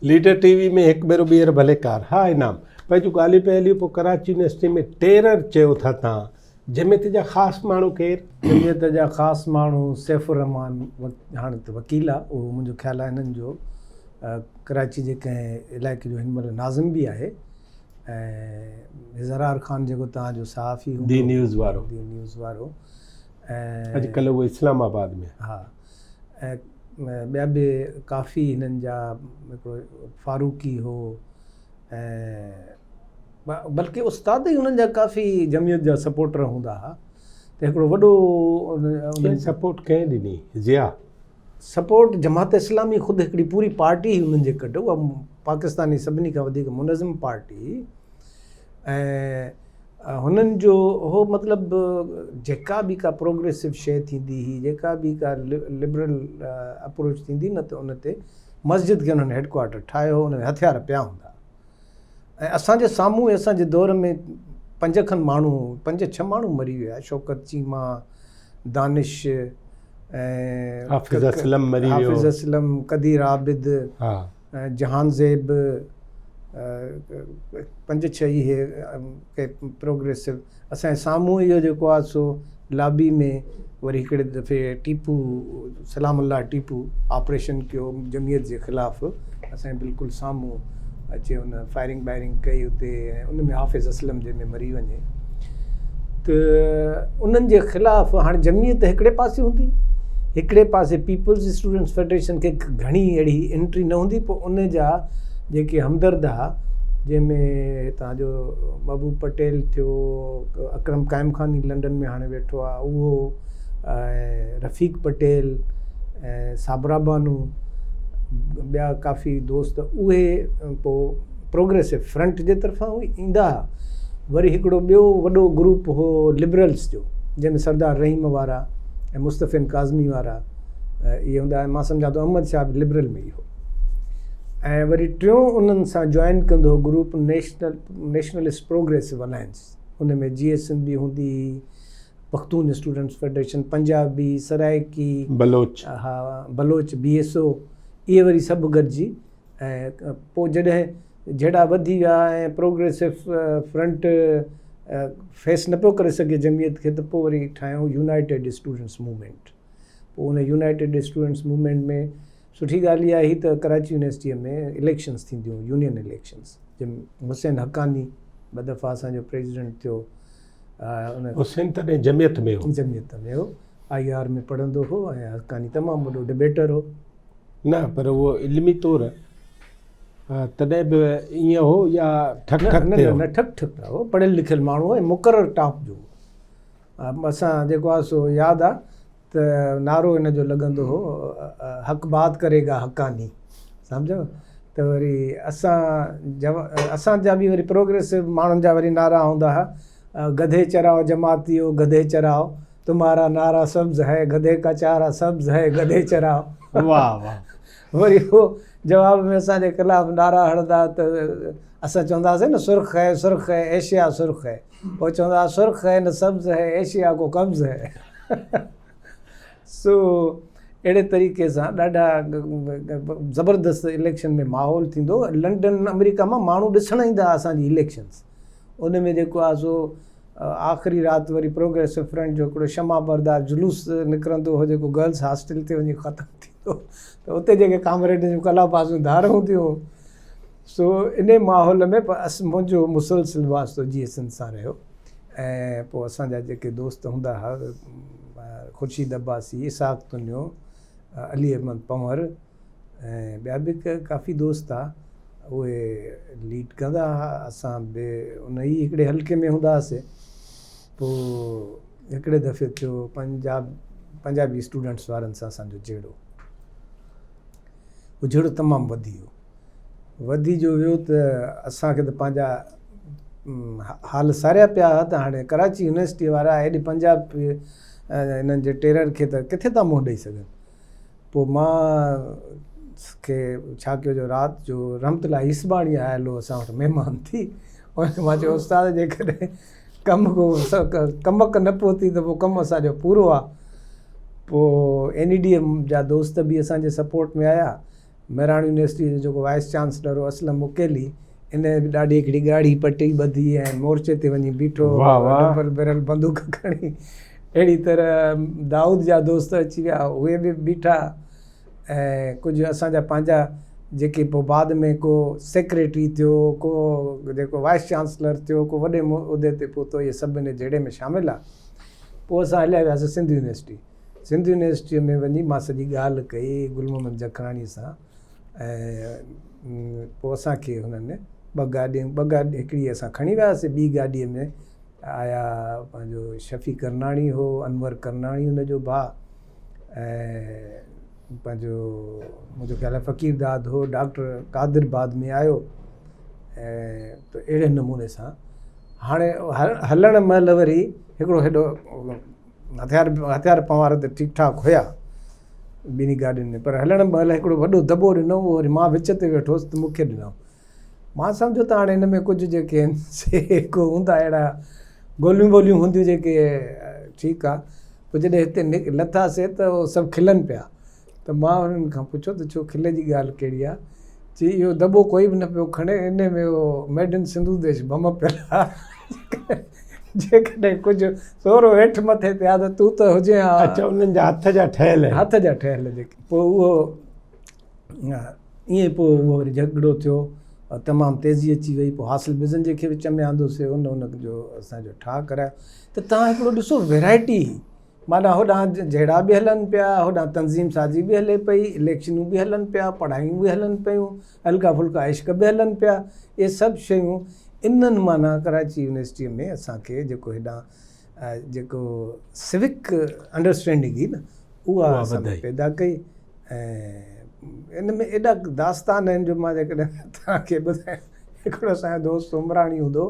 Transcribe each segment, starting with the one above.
Leader ٽي V ۾ هڪ ڀيرو ٻيهر ڀليڪار. ها انعام پنهنجون ڳالهيون پئي هليون پوء ڪراچي يونيورسٽي ۾ ٽيرر چيو ٿا تان جمعيت جا خاص ماڻهو ڪير؟ جمعيت جا خاص ماڻهو سيف الرحمان هاڻي ته وڪيل آ اهو منهنجو خيال آ هنن جو ڪراچي جي ڪنهن علائقي جو هن مهل ناظم به آهي ۽ زرار خان جيڪو توهان جو صحافي هوندو the news وارو the news وارو ۽ اڄ ڪلهه اهو اسلام آباد ۾ ها ۽ ٻيا به ڪافي هنن جا هڪڙو فاروقي هو ۽ بلڪه استاد ئي انهن جا ڪافي جمعيت جا سپورٽر هوندا هئا ته هڪڙو وڏو انهن سپورٽ ڪنهن ڏني ضياء سپورٽ جماعت اسلامي خود هڪڙي پوري پارٽي هئي انهن جي ڪڍ اها پاڪستاني سڀني کان وڌيڪ منظم پارٽي هئي ۽ هنن جو هو مطلب جيڪا به ڪا پروگريسو شيء ٿيندي هئي جيڪا به ڪا لبرل اپروچ ٿيندي نه ته ان تي مسجد کي انهن هيڊ ڪوارٽر ٺاهيو هو ان ۾ هٿيار پيا هوندا ۽ اسان جي سامهون اسان جي دور ۾ پنج کن ماڻهو پنج ڇهه ماڻهو مري ويا شوڪت چيما دانش ۽ حافظ اسلم مري ويو حافظ اسلم قدير عابد ها جهانزيب پنج ڇهه اهي ڪي پروگريسو اسان جي سامهون اهو جيڪو آهي سو لابي ۾ وري هڪڙي دفعي ٽيپو سلام الله ٽيپو آپريشن ڪيو جمعيت جي خلاف اسان جي بلڪل سامهون اچي ان فائرنگ بائرنگ ڪئي اتي ۽ ان ۾ حافظ اسلم جنهن ۾ مري وڃي ته انهن جي خلاف هاڻي جمعيت هڪڙي پاسي هوندي هڪڙي پاسي پيپلز اسٽوڊنٽس فيڊريشن کي گهڻي اهڙي انٽري نه هوندي پوء ان جا جيڪي همدرد ها جنهن ۾ هتان جو محبوب پٽيل ٿيو اڪرم قائم خاني لنڊن ۾ هاڻي ويٺو آهي اهو ۽ رفيق پٽيل ۽ صابرا بانو ٻيا ڪافي دوست اهي پوء پروگريسو فرنٽ جي طرفان ايندا ها وري هڪڙو ٻيو وڏو گروپ هو لبرلز جو جنهن ۾ سردار رحيم وارا ۽ مصطفين ڪاظمي وارا اهي هوندا ۽ مان سمجهان ٿو احمد شاهه به لبرل ۾ ئي هو ۽ وري ٽيون انهن سان جوائن ڪندو هو group national nationalist progressive alliance ان ۾ جي ايس ايم به هوندي هئي پختون اسٽوڊنٽس فيڊريشن پنجابي سرائڪي بلوچ ها بلوچ بي ايس او اهي وري سڀ گڏجي ۽ پوء جڏهن جهيڙا وڌي ويا ۽ پروگريسو فرنٽ فيس نه پيو ڪري سگهي جمعيت کي ته پوء وري ٺاهيائون يونائيٽيڊ اسٽوڊنٽس موومينٽ پوء ان يونائيٽيڊ اسٽوڊنٽس موومينٽ ۾ سٺي ڳالهه اها هئي ته ڪراچي يونيورسٽيء ۾ اليڪشنس ٿينديون يونين اليڪشنس جنهن حسين حقاني ٻه دفعا اسانجو پريزيڊنٽ ٿيو ان حسين تڏهن جمعيت ۾ هو جمعيت ۾ هو I R ۾ پڙهندو هو ۽ حقاني تمام وڏو ڊبيٽر هو نه پر اهو علمي طور تڏهن به ائين هو يا ٺڪ ٺڪ تي هو؟ نه ٺڪ ٺڪ نه هو، پڙهيل لکيل ماڻهو هو ۽ مقرر ٽاپ جو هو. اسان جيڪو آهي سو ياد آهي ته نعرو هن جو لڳندو هو حق بات ڪري گا حقاني سمجهيو ته وري اسان اسان جا به وري پروگريسو ماڻهن جا وري نعرا هوندا هئا گڌي چراؤ جماعتيو گڌي چراؤ تمهارا نعرا سبز هي گڌي ڪا چارا سبز هي گڌي چراؤ. واه واه. وري هو جواب ۾ اسان جي خلاف نعرا هڻندا ته اسان چوندا هئاسين نه سرخ هي سرخ هي ايشيا سرخ هي هو چوندا هئا سرخ هي نه سبز هي ايشيا ڪو قبض هي سو اهڙي طريقي سان ڏاڍا زبردست اليڪشن ۾ ماحول ٿيندو لنڊن آمريڪا مان ماڻهو ڏسڻ ايندا هئا اسان جي اليڪشنس ان ۾ جيڪو آهي سو آخري رات وري پروگريسو فرنٽ جو هڪڙو شمع بردار جلوس نڪرندو هو جيڪو گرلس هاسٽل تي وڃي ختم ٿيندو هو ته اتي جيڪي ڪامريڊن جون ڪلابازيون ڌار هونديون هيون سو انهي ماحول ۾ منهنجو مسلسل واسطو جي ايس اين سان رهيو ۽ پوء اسان جا جيڪي دوست هوندا هئا خورشيد عباسي، اسحاق تنيو، علي احمد پنهور ۽ ٻيا به ڪافي دوست ها اهي ليڊ ڪندا ها اسان به ان ئي هڪڙي حلقي ۾ هوندا هئاسي پوء هڪڙي دفعي ٿيو پنجاب پنجابي اسٽوڊنٽس وارن سان اسانجو جهيڙو اهو جهيڙو تمام وڌي ويو وڌي جو ويو ته اسانکي ته پنهنجا حال ساريا پيا هئا ته هاڻي ڪراچي يونيورسٽي وارا هيڏي پنجاب انهن جي ٽيرر کي ته ڪٿي ٿا منهن ڏئي سگهن پوء مان کي ڇا ڪيو جو رات جو رحمت الله عيسباڻي آيل هو اسان وٽ مهمان ٿي ان کي مان چيو استاد جيڪڏهن ڪم ڪو ڪمڪ نه پهتي ته پوء ڪم اسان جو پورو آ پوء اين اي ڊي ايم جا دوست به اسان جي سپورٽ ۾ آيا مهراڻ يونيورسٽيء جو جيڪو وائيس چانسلر هو اسلم مڪيلي، ان به ڏاڍي هڪڙي ڳاڙهي پٽي ٻڌي ۽ مورچي تي وڃي بيٺو، ڊبل بيرل بندوق کڻي. اهڙي طرح دائود جا دوست اچي ويا، اهي به بيٺا ۽ ڪجهه اسان جا پنهنجا جيڪي پوء بعد ۾ ڪو سيڪريٽري ٿيو، ڪو جيڪو وائيس چانسلر ٿيو، ڪو وڏي عهدي تي پهتو، اهي سڀ ان جهيڙي ۾ شامل ها. پوء اسان هليا وياسين سنڌ يونيورسٽي. سنڌ يونيورسٽيء ۾ وڃي مان سڄي ڳالهه ڪئي گل محمد جکراڻيء سان ۽ پوء اسان کي هنن ٻه گاڏيون ٻه گاڏي هڪڙي اسان کڻي وياسين ٻي گاڏيء ۾ آيا پنهنجو شفيع ڪرناڻي هو انور ڪرناڻي هن جو ڀاء ۽ پنهنجو منهنجو خيال آهي فقير داد هو ڊاڪٽر قادر بعد ۾ آيو ۽ ته اهڙي نموني سان هاڻي هلڻ مهل وري هڪڙو هيڏو هٿيار هٿيار پنوار ته ٺيڪ ٺاڪ هيا ٻنهي گاڏين ۾ پر هلڻ مهل هڪڙو وڏو دٻو ڏنو اهو وري مان وچ تي ويٺو هوس ته مون کي ڏنائون مان سمجهيو ته هاڻي هن ۾ ڪجهه جيڪي آهن سي ڪو هوندا اهڙا گوليون ووليون هونديون جيڪي ٺيڪ آهي پوء جڏهن هتي لٿاسي ته اهو سڀ کلن پيا ته مان انهن کان پڇيو ته ڇو کل جي ڳالهه ڪهڙي آهي؟ چي اهو دٻو ڪوئي به نه پيو کڻي، ان ۾ اهو made in Sindhu Desh bomb پيل آهي، جيڪڏهن ڪجهه ٿورو هيٺ مٿي ٿيا ته تون ته هجين ها. اڇا انهن جا هٿ جا ٺهيل آهن. هٿ جا ٺهيل جيڪي. پوء اهو ائين پوء اهو وري جهڳڙو ٿيو، تمام تيزي اچي وئي، پوء حاصل بزنجي کي وچ ۾ آندوسي، ان ان جو اسان جو ٺاهه ڪرايو ته توهان هڪڙو ڏسو ويرائٽي هئي. معنيٰ هوڏانهن جهيڙا به هلن پيا، هوڏانهن تنظيم سازي به هلي پئي، اليڪشنون به هلن پيا، پڙهايون به هلن پيون، هلڪا ڦلڪا عشق به هلن پيا، اهي سڀ شيون انهن معنيٰ ڪراچي يونيورسٽيء ۾ اسان کي جيڪو هيڏانهن جيڪو سوڪ انڊرسٽينڊنگ هئي نه اها اسان ۾ پيدا ڪئي ۽ ان ۾ ايڏا داستان آهن جو مان جيڪڏهن توهان کي ٻڌايان هڪڙو اسان جو دوست عمراڻي هوندو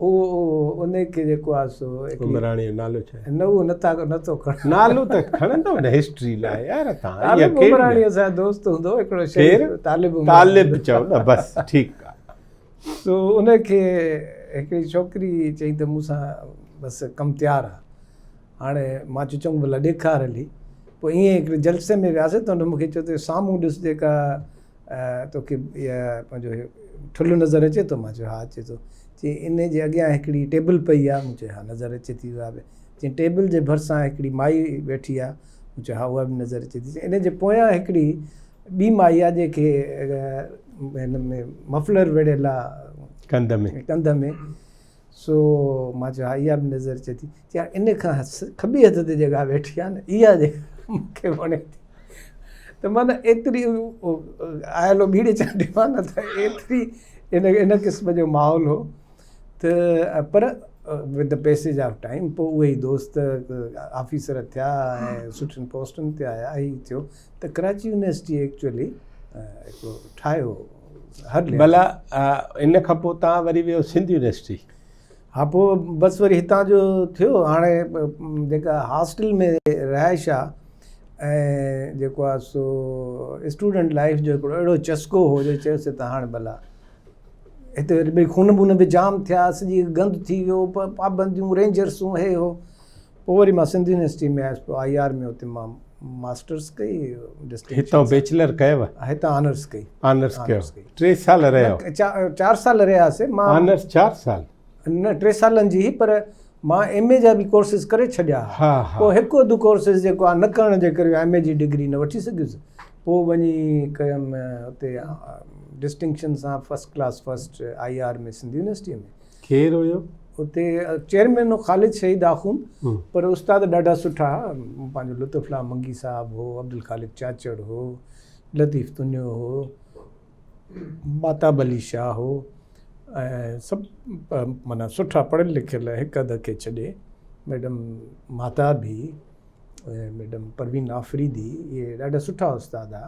هو اهو ان کي جيڪو آهي سو عمراڻي جو نالو ڇا نه اهو نٿا نٿو کڻ نالو ته کڻندو نه هسٽري لاء يار تان طالب عمراڻي اسان جو دوست هوندو هڪڙو شير طالب طالب چئو نه بس ٺيڪ آ سو ان کي هڪڙي ڇوڪري چئي ته مون سان بس ڪم تيار آ هاڻي مان چيو چڱو ڀلا ڏيکار هلي پوء ائين هڪڙي جلسي ۾ وياسي ته هن مون کي چيو ته سامهون ڏس جيڪا توکي پنهنجو هي ٺلهه نظر اچي ٿو؟ مان چيو ها اچي ٿو. چي ان جي اڳيان هڪڙي ٽيبل پئي آهي. مون چيو ها نظر اچي ٿي اها به. چي ٽيبل جي ڀرسان هڪڙي مائي ويٺي آهي. مون چيو ها اها به نظر اچي ٿي. چي ان جي پويان هڪڙي ٻي مائي آهي جنهن کي هن ۾ مفلر ويڙهيل آهي ڪنڌ ۾. ڪنڌ ۾. سو مان چيو ها اها به نظر اچي ٿي. چي ها ان کان کٻي هٿ تي جيڪا ويٺي آهي نه اها جيڪا مون کي وڻي ٿي. ته معنيٰ ايتري آيل هو ٻيڙي چانڊي مان نه ته ايتري ان ان قسم جو ماحول هو ته پر with the passage of time پوء اهي ئي دوست آفيسر ٿيا ۽ سٺين پوسٽن تي آيا هي ٿيو ته ڪراچي يونيورسٽي ايڪچوئلي هڪڙو ٺاهيو هر ڀلا ان کان پوء تان وري ويو سنڌ يونيورسٽي ها پوء بس وري هتان جو ٿيو هاڻي جيڪا هاسٽل ۾ رهائش آ ۽ جيڪو آ سو اسٽوڊنٽ لائف جو هڪڙو اهڙو چسڪو هو جو چيوسي ته هاڻي ڀلا هتي وري ٻئي خون بون به جام ٿيا سڄي گند ٿي ويو پابنديون رينجرسون هي هو پوء وري مان سنڌ يونيورسٽي ۾ آيس پوء I R ۾ اتي مان ماسٽرس ڪئي هتان بيچلر ڪيو هتان آنرس ڪئي آنرس ڪيو ٽي سال رهيو چار سال رهياسي مان آنرس چار سال نه ٽي سالن جي هئي پر مان ايم اي جا به ڪورسز ڪري ڇڏيا ها پوء هڪ اڌ ڪورسز جيڪو آهي نه ڪرڻ جي ڪري ايم اي جي ڊگري نه وٺي سگهيس پوء وڃي ڪيم اتي ڊسٽنڪشن سان first class first I R ۾ Sindh university ۾ ڪير هيو؟ اتي چيئرمين هو خالد شهيد آخوند پر استاد ڏاڍا سٺا ها پنهنجو لطف الله منگي صاحب هو عبدالخالق چاچڙ هو لطيف تنيو هو ماتاب علي شاهه هو ۽ سڀ معنيٰ سٺا پڙهيل لکيل هڪ اڌ کي ڇڏي ميڊم ماتاب هئي ۽ ميڊم پروين آفريدي اهي ڏاڍا سٺا استاد ها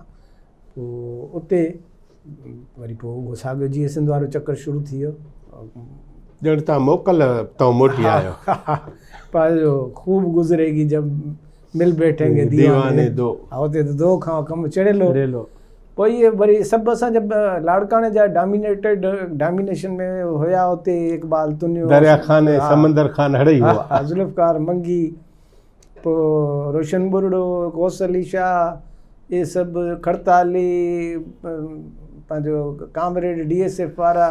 پوء اتي وري پوء اهو ساڳيو جيئي سنڌ وارو چڪر شروع ٿي ويو. ڄڻ تان موڪل تان موٽي آيو. پنهنجو خوب گذريگي جب مل بيٺينگي ديواني دو. ها اتي ته دو کان ڪم چڙهيلو. پوء اهي وري سڀ اسان جا لاڙڪاڻي جا ڊامينيٽيڊ ڊامينيشن ۾ هيا اتي اقبال تنيو. دريا خان ۽ سمندر خان هڙئي هئا. ذوالفقار منگي. پوء روشن ٻرڙو، غوث علي شاهه، اهي سڀ کڙتالي پنهنجو ڪامريڊ ڊي ايس ايف وارا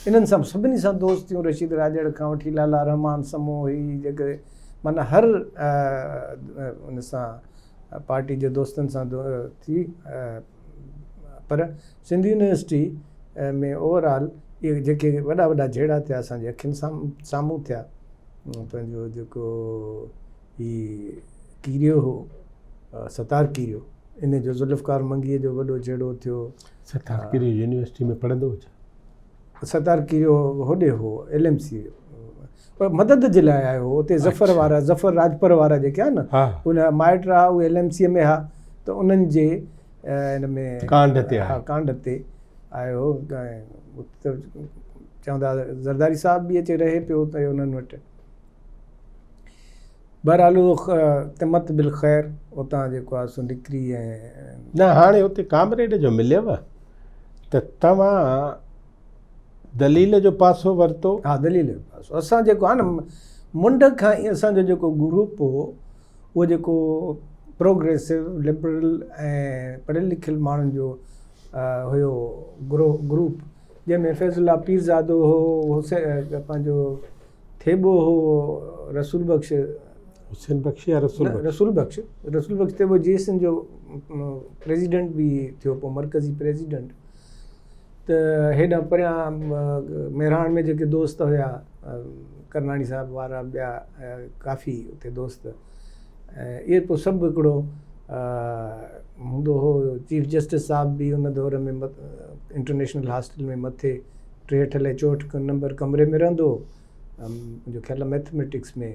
انهن سان سڀني سان دوستيون رشيد راڄڙ کان وٺي لالا رحمان سمون هي جيڪي معنيٰ هر ان سان پارٽي جي دوستن سان ٿي پر سنڌ يونيورسٽي ۾ اوور آل اهي جيڪي وڏا وڏا جهيڙا ٿيا اسانجي اکين سامهون ٿيا پنهنجو جيڪو هي ڪيريو هو ستار ڪيريو ان جو ذوالفقار منگيء جو وڏو جهيڙو ٿيو. ستار ڪيريو يونيورسٽي ۾ پڙهندو هو ڇا؟ ستار ڪيريو هوڏي هو ايل ايم سي مدد جي لاء آيو هو اتي ظفر وارا ظفر راڄپر وارا جيڪي آهن نه ان مائٽ ها اهي ايل ايم سي ۾ ها ته انهن جي ان ۾ ڪانڍ تي ها ڪانڍ تي آيو هو چوندا زرداري صاحب به اچي رهي پيو اتي انهن وٽ. بهرحال اهو تمت بالخير اتان جيڪو آهي سو نڪري ۽. نه هاڻي اتي ڪامريڊ جو مليو ته توهان دليل جو پاسو ورتو. ها دليل جو پاسو اسان جيڪو آهي نه منڍ کان ئي اسان جو جيڪو گروپ هو اهو جيڪو پروگريسو لبرل ۽ پڙهيل لکيل ماڻهن جو هيو گروپ جنهن ۾ فيض الله پيرزادو هو حسين پنهنجو ٿيٻو هو رسول بخش. حسين بخش يا رسول بخش؟ رسول بخش، رسول بخش ٿيٻو جي ايس اين جو پريزيڊنٽ به ٿيو پوء مرڪزي پريزيڊنٽ ته هيڏانهن پريان مهراڻ ۾ جيڪي دوست هيا ڪرناڻي صاحب وارا ٻيا ڪافي اتي دوست ۽ اهي پوء سڀ هڪڙو هوندو هو چيف جسٽس صاحب به ان دور ۾ انٽرنيشنل هاسٽل ۾ مٿي 63 الائي 64 نمبر ڪمري ۾ رهندو هو. منهنجو خيال آهي مئٿميٽڪس ۾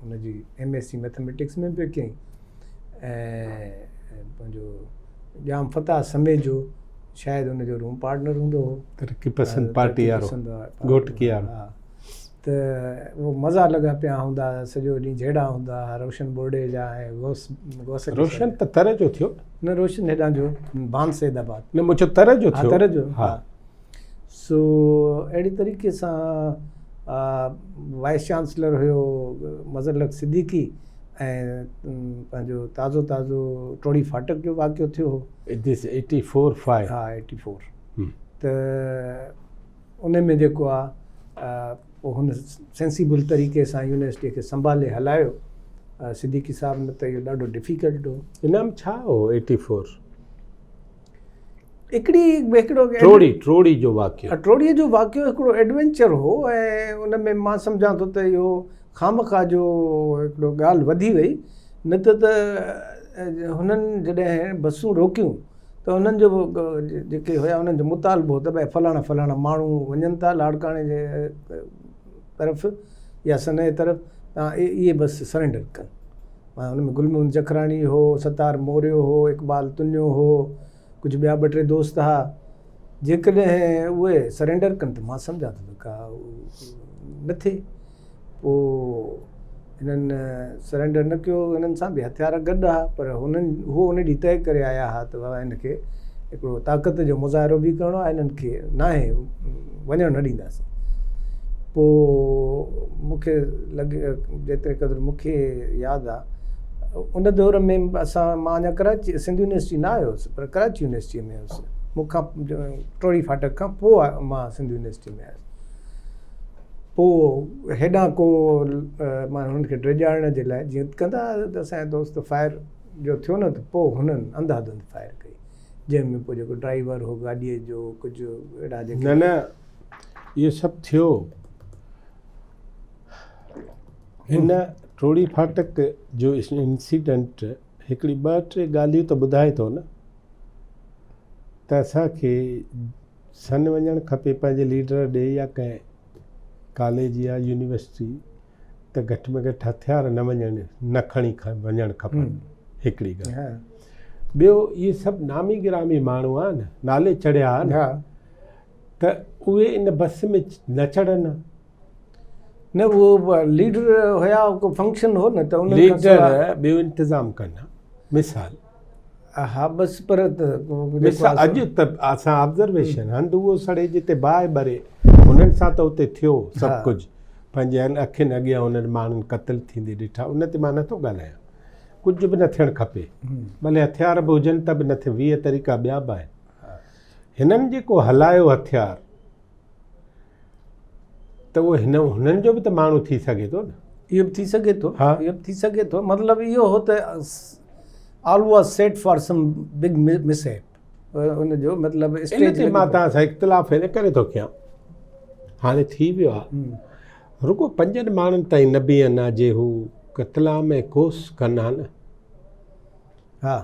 ان جي ايم ايس سي مئٿميٽڪس ۾ به ڪيائين ۽ پنهنجو ڄام فتح سميجو شايد ان جو روم پارٽنر هوندو هو. ترقي پسند پارٽي وارو گهوٽڪي وارو. ها ته اهو مزا لڳا پيا هوندا هئا سڄو ڏينهن جهيڙا هوندا هئا روشن بورڊي جا ۽ غوث غوث روشن ته تر جو ٿيو نه روشن هيڏانهن جو ڀان سيد آباد نه مون چيو تر جو ٿيو ها تر جو ها سو اهڙي طريقي سان وائيس چانسلر هيو مظهر الحق صديقي ۽ پنهنجو تازو تازو ٽوڙي ڦاٽڪ جو واقعو ٿيو هو. دس ايٽي فور فائيو. ها ايٽي فور ته ان ۾ جيڪو آ پوء هن سينسيبل طريقي سان يونيورسٽي کي سنڀالي هلايو صديقي صاحب نه ته اهو ڏاڍو ڊفيڪلٽ هو. انعام ڇا هو ايٽي فور؟ هڪڙي هڪڙو ٽوڙي ٽوڙي جو واقعو. ٽوڙي جو واقعو هڪڙو ايڊوينچر هو ۽ ان ۾ مان سمجهان ٿو ته اهو خامخواه جو هڪڙو ڳالهه وڌي وئي نه ته ته هنن جڏهن بسون روڪيون ته انهن جو جيڪي هيا انهن جو مطالبو هو ته ڀئي فلاڻا فلاڻا ماڻهو وڃن ٿا لاڙڪاڻي جي طرف يا سنئي طرف تان اهي بس سرينڊر ڪن. ان ۾ گل محمد جکراڻي هو، ستار موريو هو، اقبال تنيو هو، ڪجهه ٻيا ٻه ٽي دوست ها. جيڪڏهن اهي سرينڊر ڪن ته مان سمجهان ٿو ته ڪا نه ٿئي. پوء هنن سرينڊر نه ڪيو، هنن سان به هٿيار گڏ ها پر هنن هو ان ڏينهن طئي ڪري آيا ها ته بابا هن کي هڪڙو طاقت جو مظاهرو به ڪرڻو آهي هنن کي ناهي وڃڻ نه ڏينداسين. پوء مون کي لڳي جيتري قدر مون کي ياد آ ان دور ۾ اسان مان اڃا ڪراچي سنڌ يونيورسٽي نه آيو هوس پر ڪراچي يونيورسٽي ۾ هوس مون کان ٽوڙي ڦاٽڪ کان پوء مان سنڌ يونيورسٽي ۾ آيس پوء هيڏانهن ڪو مان هنن کي ڊيڄارڻ جي لاء جيئن ڪندا هئا ته اسان جا دوست فائر جو ٿيو نه ته پوء هنن انڌا ڌنڌ فائر ڪئي جنهن ۾ پوء جيڪو ڊرائيور هو گاڏيء جو ڪجهه اهڙا جيڪي نه نه اهو سڀ ٿيو. هن ٽوڙي ڦاٽڪ جو انسيڊنٽ هڪڙي ٻه ٽي ڳالهيون ته ٻڌائي ٿو نه ته اسان کي سن وڃڻ کپي پنهنجي ليڊر ڏي يا ڪنهن ڪاليج يا يونيورسٽي ته گهٽ ۾ گهٽ هٿيار نه وڃڻ نه کڻي وڃڻ کپن هڪڙي ڳالهه ٻيو اهي سڀ نامي گرامي ماڻهو آهن نالي چڙهيا آهن ته اهي ان بس ۾ نه چڙهن ها. نه اهو ليڊر هيا ڪو فنڪشن هو نه ته انهن کان ليڊر ٻيو انتظام ڪن ها مثال. ها بس پر مثال اڄ ته اسان آبزرويشن هنڌ اهو سڙي جتي باهه ٻري هنن سان ته اتي ٿيو سڀ ڪجهه پنهنجي اکين اڳيان انهن ماڻهن قتل ٿيندي ڏٺا ان تي مان نٿو ڳالهايان. ڪجهه به نه ٿيڻ کپي. ڀلي هٿيار به هجن ته به نه ٿئي 20 طريقا ٻيا به آهن. هنن جيڪو هلايو هٿيار ته اهو هن هنن جو به ته ماڻهو ٿي سگهي ٿو نه. اهو به ٿي سگهي ٿو. ها. اهو به ٿي سگهي ٿو. مطلب اهو هو ته all was set for some big mishap. ان جو مطلب ان تي مان توهان سان اختلاف ان ڪري ٿو ڪيان هاڻي ٿي ويو آهي رڳو پنجن ماڻهن تائين نه بيهن ها جي هو قتلام ۽ ڪوس ڪن ها نه ها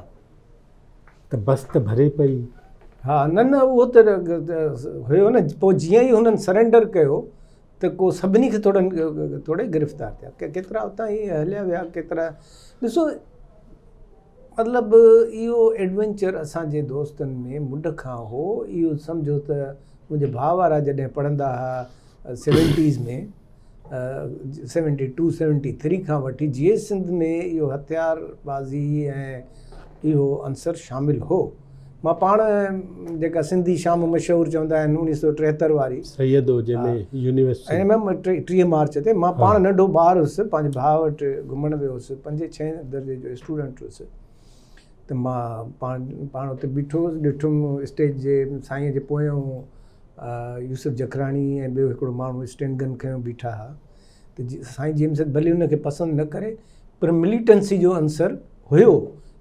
ته بس ته ڀري پئي. ها نه نه اهو ته هيو نه پوء جيئن ئي هنن سرينڊر ڪيو ته ڪو سڀني کي ٿوڙن ٿوڙي گرفتار ٿيا ڪيترا اتان ئي هليا ويا ڪيترا ڏسو مطلب اهو ايڊونچر اسان جي دوستن ۾ منڍ کان هو اهو سمجهو ته منهنجي ڀاء وارا جڏهن پڙهندا هئا سيونٽيز ۾ 72 73 کان وٺي جيئي سنڌ ۾ اهو هٿيار بازي ۽ اهو عنصر شامل هو مان پاڻ جيڪا سنڌي شام مشهور چوندا آهن 1973 واري سيد هو جنهن ۾ يونيورسٽي ۽ ۾ 30 مارچ تي مان پاڻ ننڍو ٻار هوس پنهنجي ڀاء وٽ گهمڻ ويو هوس پنجين ڇهين درجي جو اسٽوڊنٽ هوس ته مان پاڻ پاڻ اتي بيٺو هوس ڏٺم اسٽيج جي سائينء جي پويان يوسف جکراڻي ۽ ٻيو هڪڙو ماڻهو اسٽينڊ گن کنيو بيٺا هئا ته سائين جي ايم سيد ڀلي ان کي پسند نه ڪري پر مليٽنسي جو عنصر هيو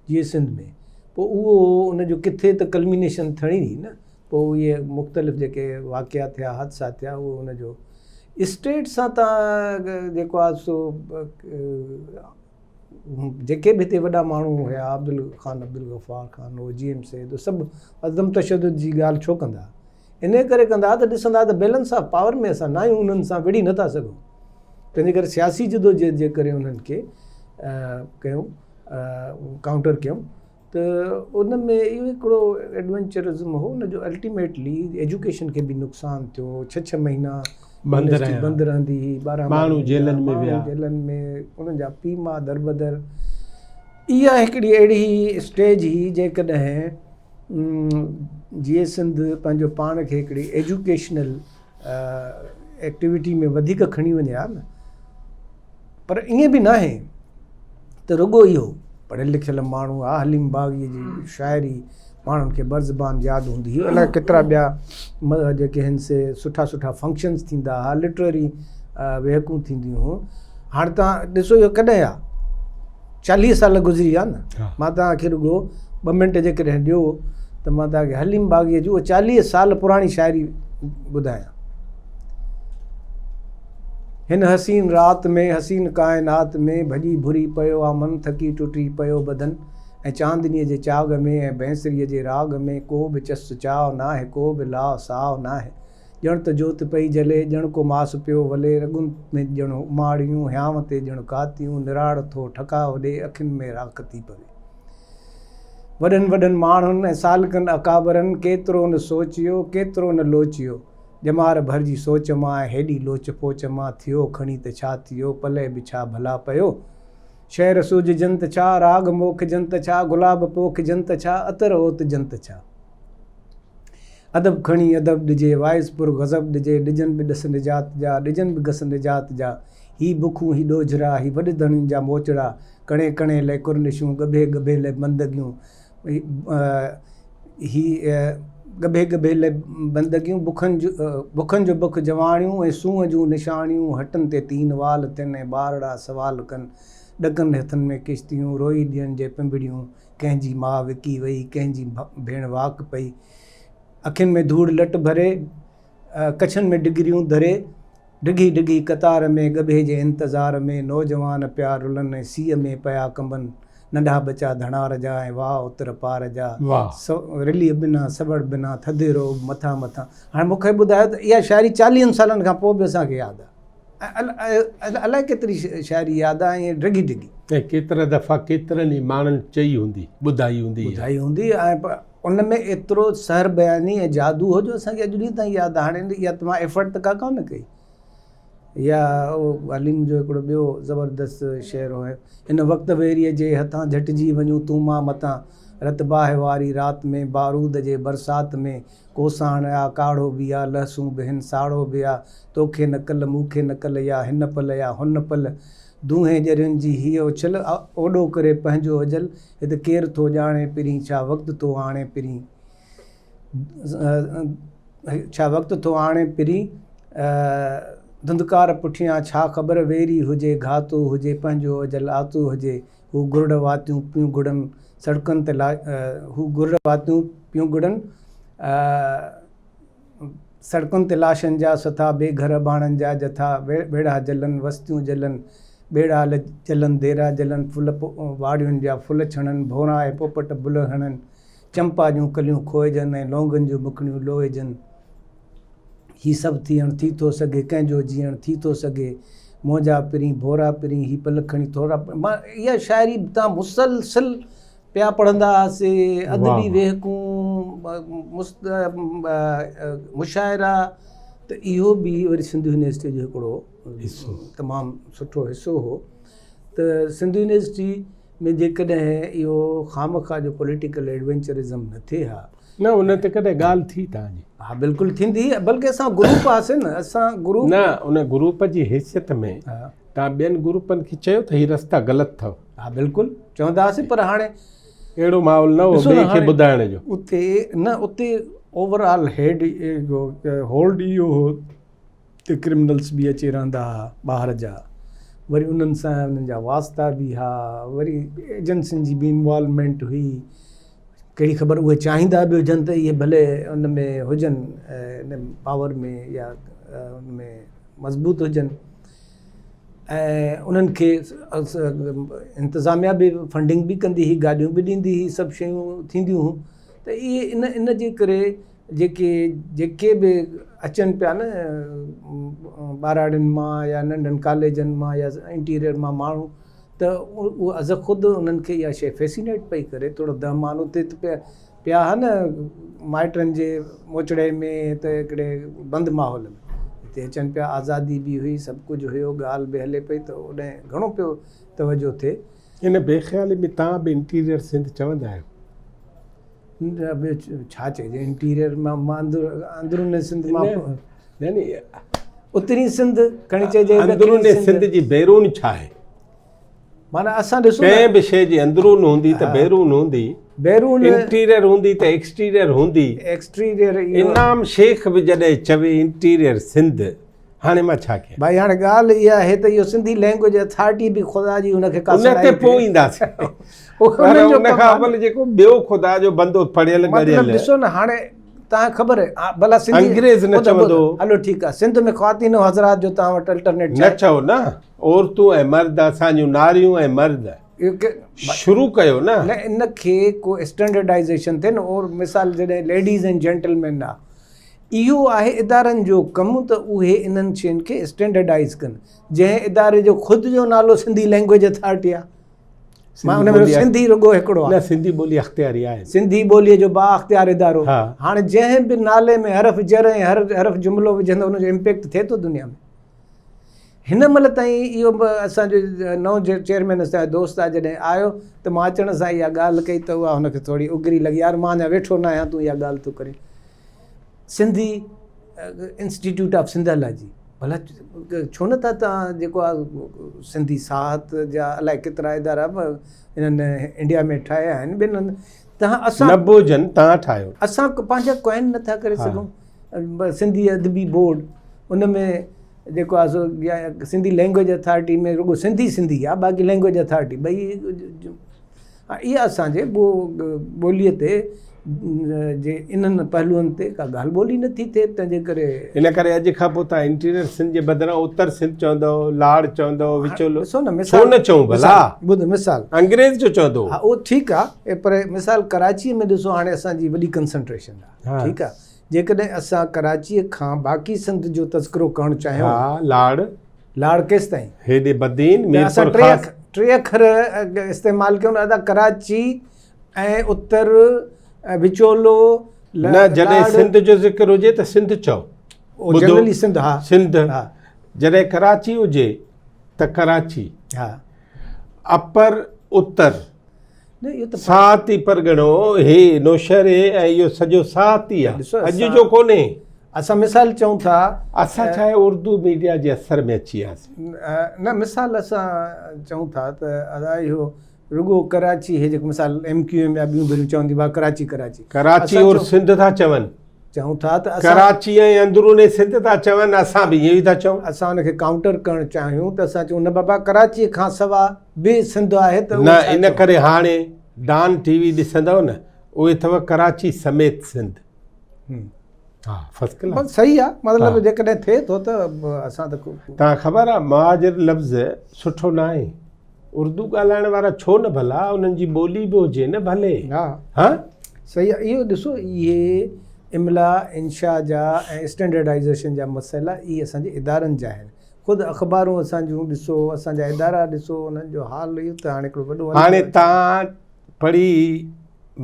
جيئي سنڌ ۾ پوء اهو ان جو ڪٿي ته ڪلمينيشن ٿيڻي هئي نه پوء اهي مختلف جيڪي واقعا ٿيا حادثا ٿيا اهو ان جو اسٽيٽ سان تان جيڪو آهي سو جيڪي به هتي وڏا ماڻهو هيا عبدالخان عبدالغفار خان هو جي ايم سيد هو سڀ عدم تشدد جي ڳالهه ڇو ڪندا انهيء ڪري ڪندا ته ڏسندا ته بيلنس آف پاور ۾ اسان نه آهيون انهن سان وڙهي نٿا سگهون تنهنجي ڪري سياسي جدوجهد جي ڪري انهن کي ڪيون ڪائونٽر ڪيون ته ان ۾ اهو هڪڙو ايڊونچرزم هو ان جو الٽيميٽلي ايجوڪيشن کي به نقصان ٿيو ڇهه ڇهه مهينا بند رهيا بند رهندي هئي 12 ماڻهو جيلن ۾ ويا جيلن ۾ انهن جا پيء ماء دربدر اها هڪڙي اهڙي اسٽيج هئي جيڪڏهن جيئي سنڌ پنهنجو پاڻ کي هڪڙي ايجوڪيشنل ايڪٽيوٽي ۾ وڌيڪ کڻي وڃي ها نه پر ائين به ناهي ته رڳو اهو پڙهيل لکيل ماڻهو ها حليم باغي جي شاعري ماڻهن کي برزبان ياد هوندي هئي الائي ڪيترا ٻيا جيڪي هن سي سٺا سٺا فنڪشنس ٿيندا هئا لٽرري ويهڪون ٿينديون هيون هاڻي تان ڏسو اهو ڪڏهن آ 40 سال گذري ويا نه مان توهان کي رڳو ٻه منٽ جيڪڏهن ڏيو ته مان توهان کي حليم باغيء جون 40 سال پراڻي شاعري ٻڌايان. هن حسين رات ۾ حسين ڪائنات ۾ ڀڄي ڀري پيو آ من ٿڪي ٽٽي پيو بدن ۽ چاندنيء جي چاڳ ۾ ۽ بينسريء جي راڳ ۾ ڪو به چس چاء ناهي ڪو به لاء ساء ناهي ڄڻ ته جوت پئي جلي، ڄڻ ڪو ماس پيو ولي، رڳن ۾ ڄڻ اماڙيون، هيانء تي ڄڻ ڪاتيون، نراڙ ٿو ٺڪاء ڏي، اکين ۾ راک ٿي پوي. وڏن وڏن ماڻهن ۽ سالڪن اڪابرن ڪيترو نه سوچيو، ڪيترو نه لوچيو. ڄمار ڀر جي سوچ مان ۽ هيڏي لوچ پوچ مان ٿيو کڻي ته ڇا ٿيو، پلئه به ڇا ڀلا پيو. شعر سوجهجن ته ڇا، راڳ موکجن ته ڇا، گلاب پوکجن ته ڇا، عطر اوتجن ته ڇا. ادب کڻي ادب ڏجي، واعظ پر غضب ڏجي، ڏجن به ڏس نجات جا، ڏجن به گس نجات جا. هي بکون، هي ڏوجهرا، هي وڏ ڌڻين جا موچڙا، ڪڻي ڪڻي لئه ڪرنشون، ڳڀي ڳڀي لئه بندگيون، هي ڳڀي ڳڀي لئه بندگيون، بکن جو بکن جو بک جواڻيون ۽ سونهن جون نشاڻيون، هٽن تي تين وال ٿين ۽ ٻارڙا سوال ڪن، ڏڪن هٿن ۾ ڪشتيون، روئي ڏين جي پنبڙيون. ڪنهن جي ماء وڪي وئي، ڪنهن جي ڀيڻ واڪ پئي. اکين ۾ ڌوڙ لٽ ڀري، ڪڇن ۾ ڊگريون ڌري، ڊگهي ڊگهي قطار ۾ ڳڀي جي انتظار ۾ نوجوان پيا رلن ۽ سيء ۾ پيا ڪنبن. ننڍا ٻچا ڌڻار جا ۽ واء اتر پار جا. رليء بنا، سوڙ بنا، ٿڌي رعب مٿان مٿان. هاڻي مون کي ٻڌايو ته اها شاعري چاليهن سالن کان پوء به اسان کي ياد آهي. الائي ڪيتري شاعري ياد آهي ۽ ڊگهي ڊگهي. ۽ ڪيترا دفعا ڪيترن ئي ماڻهن چئي هوندي، ٻڌائي هوندي. ٻڌائي هوندي ۽ ان ۾ ايترو سحر بياني ۽ جادو هو جو اسان کي اڄ ڏينهن تائين ياد آهي. هاڻي اها ته مان ايفرٽ ته ڪا ڪانه ڪئي. يا اهو حليم جو هڪڙو ٻيو زبردست شعر هو، هن وقت ويريء جي هٿان جهٽجي وڃون تون مان متان، رت باهه واري رات ۾، بارود جي برسات ۾، ڪوساڻ آ، ڪاڙهو به آ، لهسون به هن، ساڙو به آ، توکي نه ڪل، مون کي نه ڪل، يا هن پل يا هن پل. دونهين ڄرين جي هيء اڇل، اوڏو ڪري پنهنجو اجل، هت ڪير ٿو ڄاڻي پرين، ڇا وقت ٿو آڻي پرين، ڇا وقت ٿو آڻي پرين، ڌنڌڪار پٺيان ڇا خبر، ويري هجي گهاتو هجي، پنهنجو اجل آتو هجي، هو گرڙ واتيون پيون گڙن، سڙڪن تي هو گرڙ واتيون پيون گڙن. سڙڪن تي لاشن جا سٿا، بي گهر اباڻن جا جٿا، ويڙها جلن، وستيون جلن، ٻيڙا جلن، ديرا جلن، ڦل واڙين جا ڦل ڇڻن، ڀونرا ۽ پوپٽ بل هڻن، چمپا جون ڪليون کوئجن ۽ لونگن جون مکڙيون لوئجن. هي سڀ ٿيڻ ٿي ٿو سگهي، ڪنهن جو جيئڻ ٿي ٿو سگهي. منهنجا پرين، ڀورا پرين، هي پل کڻي ٿورا. مان اها شاعري تان مسلسل پيا پڙهندا هئاسي، ادبي ويهڪون، مشاعرا ته اهو به وري سنڌ يونيورسٽيء جو هڪڙو تمام سٺو حصو هو ته سنڌ يونيورسٽي ۾ جيڪڏهن اهو خامخواه جو پوليٽيڪل ايڊوينچرزم نه ٿئي ها. نه ان تي ڪڏهن ڳالهه ٿي توهان جي؟ ها بلڪل ٿيندي بلڪه اسان گروپ هئاسي نه اسان گروپ. نه ان گروپ جي حيثيت ۾ توهان ٻين گروپن کي چيو ته هي رستا غلط اٿو؟ ها بلڪل چوندا هئاسين پر هاڻي اهڙو ماحول نه هو ٻئي کي ٻڌائڻ جو. اتي نه اتي اوور آل هيڊ هولڊ اهو هو ته ڪرمنلس به اچي رهندا هئا ٻاهر جا وري انهن سان انهن جا واسطا به هئا وري ايجنسين جي به انوالومينٽ هئي ڪهڙي خبر اهي چاهيندا به هجن ته اهي ڀلي ان ۾ هجن ان پاور ۾ يا ان ۾ مضبوط هجن ۽ انهن کي انتظاميا به فنڊنگ به ڪندي هئي گاڏيون به ڏيندي هئي سڀ شيون ٿينديون هيون ته اهي ان ان جي ڪري جيڪي جيڪي به اچن پيا نه ٻهراڙين مان يا ننڍن ڪاليجن مان يا انٽيريئر مان ماڻهو ته اهو از خود انهن کي اها شيء فيسينيٽ پئي ڪري ٿورو دهمان اتي ته پيا پيا ها نه مائٽن جي موچڙي ۾ ته هڪڙي بند ماحول ۾ هتي اچن پيا آزادي به هئي سڀ ڪجهه هيو ڳالهه به هلي پئي ته اوڏانهن گهڻو پيو توجه ٿئي. ان بي خيالي ۾ توهان به انٽيريئر سنڌ چوندا آهيو. ٻيو ڇا چئجي انٽيريئر مان اندرون سنڌ مان يعني اترين سنڌ کڻي چئجي اندرون سنڌ جي بيرون ڇا آهي؟ معنيٰ اسان ڏسون ڪنهن به شيء جي اندرون هوندي ته بيرون هوندي، بيرون انٽيريئر هوندي ته ايڪسٽيريئر هوندي. ايڪسٽيريئر انعام شيخ به جڏهن چوي انٽيريئر سنڌ، هاڻي مان ڇا ڪيان؟ ڀائي هاڻي ڳالهه اها آهي ته اهو سنڌي لينگويج اٿارٽي به خدا جي ان کي ڪا ان تي پوء اينداسين. پر ان کان اول جيڪو ٻيو خدا جو بندو پڙهيل ڳڙهيل. مطلب ڏسو نه هاڻي توهان کي خبر آهي ڀلا سنڌي انگريز نه چوندو. هلو ٺيڪ آهي سنڌ ۾ خواتين و حضرات جو توهان وٽ الٽرنيٽ نه چئو نه. عورتون ۽ مرد اسان جون ناريون ۽ مرد شروع ڪيو نه. نه ان کي ڪو اسٽينڊرڊائيزيشن ٿئي نه اور مثال جڏهن ليڊيز ۽ جينٽلمين آ اهو آهي ادارن جو ڪم ته اهي انهن شين کي اسٽينڊرڊائيز ڪن جنهن اداري جو خود جو نالو سنڌي لينگويج اٿارٽي آ مان ان ۾ سنڌي رڳو هڪڙو آ نه سنڌي ٻولي اختياري آهي سنڌي ٻولي جو با اختيار ادارو هاڻي جنهن به نالي ۾ حرف جر ۽ هر حرف جملو وجهندو ان جو امپيڪٽ ٿئي ٿو دنيا ۾ هن مهل تائين اهو به اسان جو نئون چيئرمين اسان جو دوست آهي جڏهن آيو ته مان اچڻ سان اها ڳالهه ڪئي ته اها هن کي ٿوري اگري لڳي يار مان اڃا ويٺو نه آهيان تون اها ڳالهه ٿو ڪرين سنڌي انسٽيٽيوٽ آف سنڌالاجي ڀلا ڇو نه ٿا تان جيڪو آهي سنڌي ساهت جا الائي ڪيترا ادارا به انهن انڊيا ۾ ٺاهيا آهن ٻين هنڌ تان اسان نه به هجن تان ٺاهيو اسان پنهنجا ڪوائن نٿا ڪري سگهون سنڌي ادبي بورڊ ان ۾ جيڪو آهي سو يا سنڌي لينگويج اٿارٽي ۾ رڳو سنڌي سنڌي آهي باقي لينگويج اٿارٽي ٻئي اها اسانجي ٻوليء تي جي انهن پهلوئن تي ڪا ڳالهه ٻولهه نٿي ٿئي تنهنجي ڪري ان ڪري اڄ کان پوء تان انٽيريئر سنڌ جي بدران اتر سنڌ چوندو لاڙ چوندو وچولو ڏسو نه مثال ڇو نه چئون ڀلا ٻڌ مثال انگريز جو چوندو ها اهو ٺيڪ آهي پر مثال ڪراچيء ۾ ڏسو هاڻي اسانجي وڏي ڪنسنٽريشن آهي ٺيڪ آهي جيڪڏهن اسان ڪراچيء کان باقي سنڌ جو تذڪرو ڪرڻ چاهيون. ها، لاڙ. لاڙ ڪيستائين؟ هيڏي بدين، ميرپور خاص. ٽي اکر استعمال ڪيون ادا ڪراچي ۽ اتر ۽ وچولو. نه جڏهن سنڌ جو ذڪر هجي ته سنڌ چئو. جنرلي سنڌ ها. سنڌ. جڏهن ڪراچي هجي ته ڪراچي. ها. اپر اتر. نه اهو ته ساهتي پرڳڻو هي نوشهري ۽ اهو سڄو ساهتي آ ڏسو اڄ جو ڪونهي. اسان مثال چئون ٿا. اسان ڇا آهي اردو ميڊيا جي اثر ۾ اچي وياسين. نه مثال اسان چئون ٿا ته ادا اهو رڳو ڪراچي هي جيڪو مثال ايم ڪيو ايم يا ٻيون ڌريون چون ٿيون ڀاء ڪراچي ڪراچي. ڪراچي اور سنڌ ٿا چون. چئون ٿا ته اسان. ڪراچي ۽ اندرون سنڌ ٿا چون اسان به ائين ئي ٿا چئون. اسان ان کي ڪائونٽر ڪرڻ چاهيون ته اسان چئون نه بابا ڪراچي کان سوا به سنڌ آهي ته نه ان ڪري هاڻي ڊان ٽي وي ڏسندؤ نه اهي اٿو ڪراچي سميت سنڌ. ها فرسٽ ڪلاس. بس صحيح آ مطلب جيڪڏهن ٿئي ٿو ته اسان ته. تان خبر آ مهاجر لفظ سٺو ناهي اردو ڳالهائڻ وارا ڇو نه ڀلا انهن جي ٻولي به هجي نه ڀلي. ها ها صحيح آ اهو ڏسو اهي املا انشا جا ۽ اسٽينڊرڊائيزيشن جا مسئلا اهي اسان جي ادارن جا آهن خود اخبارون اسان جون ڏسو اسان جا ادارا ڏسو انهن جو حال اهو ته هاڻي هڪڙو وڏو هاڻي تان پڙهي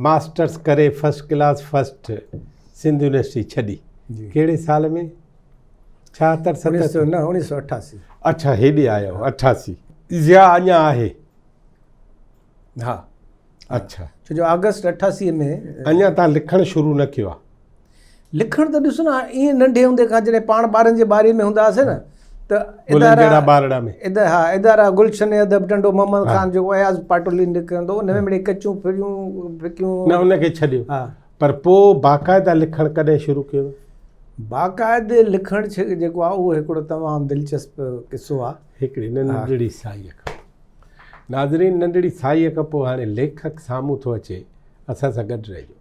ماسٽرس ڪري first class first Sindh university ڇڏي ڪهڙي سال ۾ 76 77 نه 1988. اڇا هيڏي آيا هو 88. ضياء اڃا آهي. ها اڇا ڇو جو آگسٽ 88 ۾ اڃا تان لکڻ شروع نه ڪيو آ. لکڻ ته ڏسو نه ائين ننڍي هوندي کان جڏهن پاڻ ٻارن جي ٻاري ۾ هوندا هئاسين نه ته گلن جهڙا ٻارڙا ۾ ها ادارا گلشن ادب ٽنڊو محمد خان جيڪو اياز پاٽولي نڪرندو ان ۾ مڙئي ڪچون ڦريون ڦڪيون نه ان کي ڇڏيو ها پر پوء باقاعده لکڻ ڪڏهن شروع ڪيو؟ باقاعدي لکڻ جيڪو آهي اهو هڪڙو تمام دلچسپ قصو آهي. هڪڙي ننڍڙي سائيء کان پوء. ناظرين ننڍڙي سائيء کان پوء هاڻي ليکڪ سامهون ٿو اچي اسان سان گڏ رهجو.